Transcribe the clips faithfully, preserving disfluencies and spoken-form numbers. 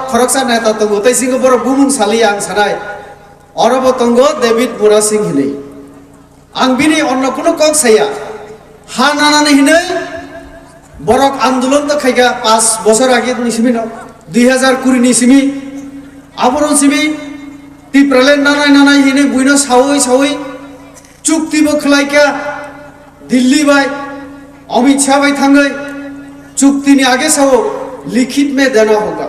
khoroksa neta tongo, tei singo borok bumung saliya ang sanai. Oro bo tongo David Murasing hinwi. Ang bini onno kunu kok saya. Ha nanani hinwi borok andolon to khaika pas bosor age ni simi no, dui hazar kuri ni simi. Abono simi Tipraland nanai nanai hinwi buino sawi sawi chukti bo khlaika Delhi bai Amit Shah bai thangwi chukti ni age sao likhit mein dena hoga.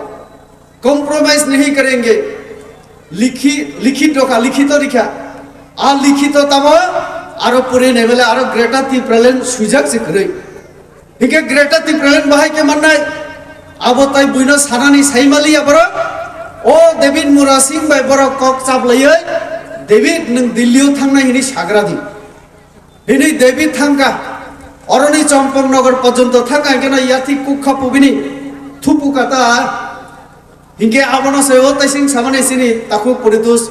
Compromise nahi karenge. Likhi, likhit rokha, likhito rikha. A likhito tamo aro puri nebele aro Greater Tipraland sujak se kwrwi. Hingke Greater Tipraland bahai ke mannai. Abo tai buino sanani saimali ya borok. O David Murasing bai borok kok chaplaioi. David nwng Delhi o thangnai hini sagra di. Hini David thangka, oroni Chompong Nogor porjonto thangka, hingke no yathik kukha pubini thupu kata. Hingke abono se o taising samani sini takhuk poritus.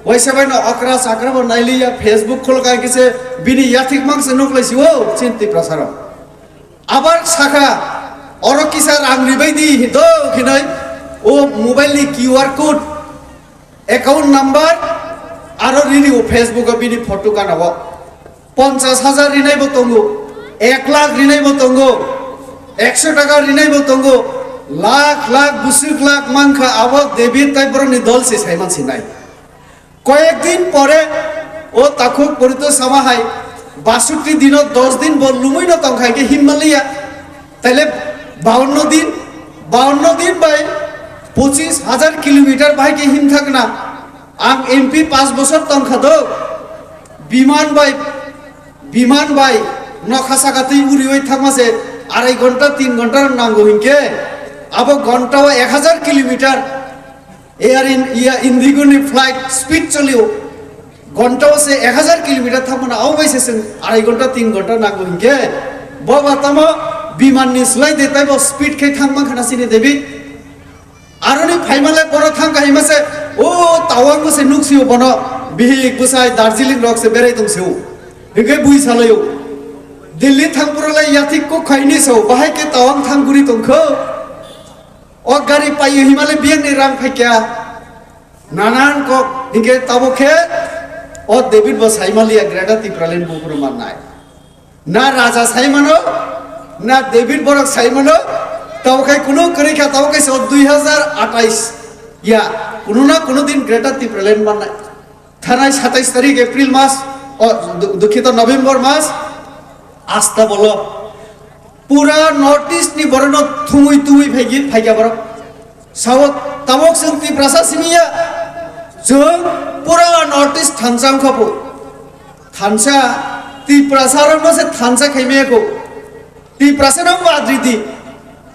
Waisa bai no okra sakra bo nailiya Facebook khulka hingke se bini yathik mang se nuklai si o chin Tiprasa rok. Abar sakha oro kisa rang ribai di do khinai o mobile ni Q R code. Account number aro rini o Facebook o bini photo kana o. Ponchas hajar rinai bo tongo, ek lakh rinai bo tongo, ekso taka rinai bo tongo, lakh lakh busuk lakh mankha abo David tai borokni dol se saiman sinai. Koyek din pore o takhuk porito sama hai basutti dino dos din bo lumui no tongkhai ke himmaliya. Taile bawanno din, bawanno din bai pochis hajar kilometer bahai ke himthakna. Ang M P pas bosor tongkha do, biman bai, biman bai nokha saka twi uriwi thangma se arai gonta, tin gonta nango hinkhe, abo gonta o ek hajar kilometer air in, iya Indigo ni flight speed cholio. Gonta o se ek hajar kilometer thangmana, abo bai se chwng arai gonta, tin gonta nango hinkhe, bo ba tamo biman ni slai de taibo speed khe thang mankha na sini David. Aroni phaima le bono thang kahima se, o Tawang bo se nuksio bono, bihik bwsai Darjeeling rok se berai tong se o. Hinkhe bui salaio. Delhi thang pura le yathik kok khaini se o, bahai khe Tawang thang guri tongkho. O gari paio hima le biyang ni rang phaikya. Nanan kok, hinkhe tabo khe o David bo saimaliya Greater Tipraland buphuru mannai. Na raja saimano, na David borok saimano, tabo khai kunu kwrwi kha, tabo khai se o dui hazar atais ya, kunu na kunu din Greater Tipraland mannai. Thanai satais tarik April mas, o, du-, dukhito November mas, asta bolo. Pura North East ni borokno thumui tubui phaikhe, phaikha borok. Sao tabok chwng Tiprasa simi ya. Chwng pura North East thansa wngkha bo. Thansa, Tiprasa rokno se thansa khaimaya kho. Tiprasa no badri di.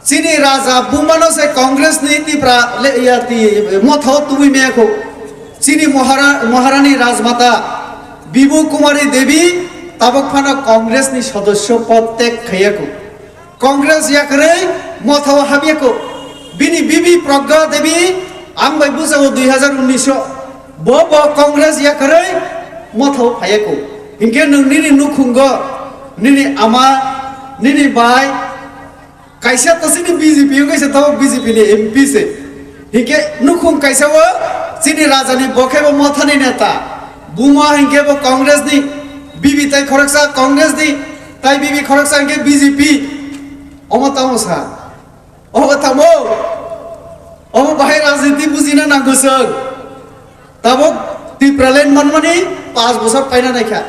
Chini raja bumano se Congress ni Tipra le ya ti motha o tubui maya kho. Chini Mahara-, Maharani Rajmata Bibu Kumari Devi tabok phano Congress ni sodosyo pod tag khaiya kho. Congress yakarwi mothao habiyako. Bini bibi Pragya Devi ang bai bujao dui hazar unnish o. Bo bo Congress yakarwi mothao phayako. Hinkhe nwng nini nukhungo, nini ama, nini bai, kaisa to chini B J P wngwi se tabok B J P ni M P se. Hinkhe nukhung kaisa o chini rajani bo khe bo mothani neta. Buma hinkhe bo Congress ni, bibi tai khoroksa Congress ni, tai bibi khoroksa hinkhe B J P. Omo tamo sa? Omo tamo? Omo bahai rajniti bujina nango chwng. Tabok Tipraland manmani panch bosor paina naikha.